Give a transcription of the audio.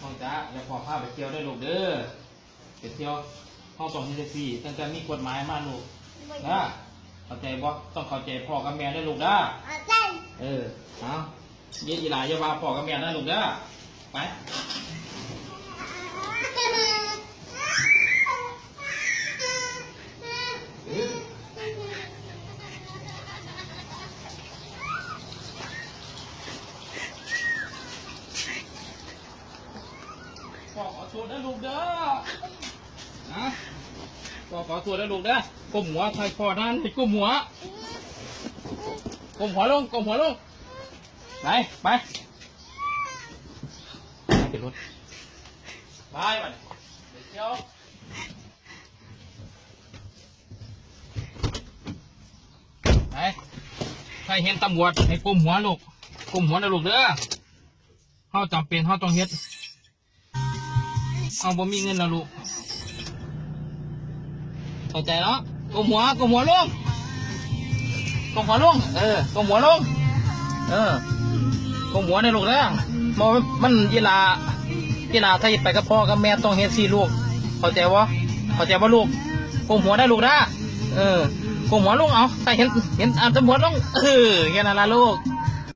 ນ້ອງຈ໋າ ດຽວພໍ່ພາໄປທ່ຽວເດີລູກເດີ ໄປທ່ຽວ ເຮົາຕ້ອງເຮັດຈັ່ງຊີ້ ຕັ້ງແຕ່ມີກົດໝາຍມາລູກນະ ເຂົ້າໃຈບໍ່? ຕ້ອງເຂົ້າໃຈພໍ່ກັບແມ່ເດີລູກເດີ. ເອີ ເອົາ ເຢັນອີ່ຫຼ້າ ຢ່າວ່າພໍ່ກັບແມ່ນະລູກເດີ ໄປ. ພໍ່ຂໍໂທດເດີລູກເດີ ນະ ພໍ່ຂໍໂທດເດີລູກເດີ ກົ້ມຫົວໃສ່ພໍ່ນັ້ນ ກົ້ມຫົວ ກົ້ມຫົວລົງ ກົ້ມຫົວລົງ ໄປ ໄປ ຂຶ້ນລົດ ໄປ ໄປ ໄປທ່ຽວ ໄປ ໃຜເຫັນຕຳຫຼວດໃຫ້ກົ້ມຫົວລູກ ກົ້ມຫົວນະລູກເດີ ເຮົາຈຳເປັນ ເຮົາຕ້ອງເຮັດ ເຮົາບໍ່ມີເງິນແລ້ວລູກ ເຂົ້າໃຈເນາະ ກົ້ມຫົວ ກົ້ມຫົວລົງ ກົ້ມຫົວລົງ ເອີ ກົ້ມຫົວລົງ ເອີ ກົ້ມຫົວນະລູກເດີ ບໍ່ ມັນ ອີ່ຫຼ້າ ອີ່ຫຼ້າ ຖ້າຊິໄປກັບພໍ່ກັບແມ່ຕ້ອງເຮັດຊີ້ລູກ ເຂົ້າໃຈບໍ່? ເຂົ້າໃຈບໍ່ລູກ? ກົ້ມຫົວນະລູກເດີ ເອີ ກົ້ມຫົວລົງ ເອົາ ໃຫ້ເຫັນ ເຫັນ ອາ ຕຳຫຼວດລົງ ເອີ ແຄ່ນັ້ນລະລູກ.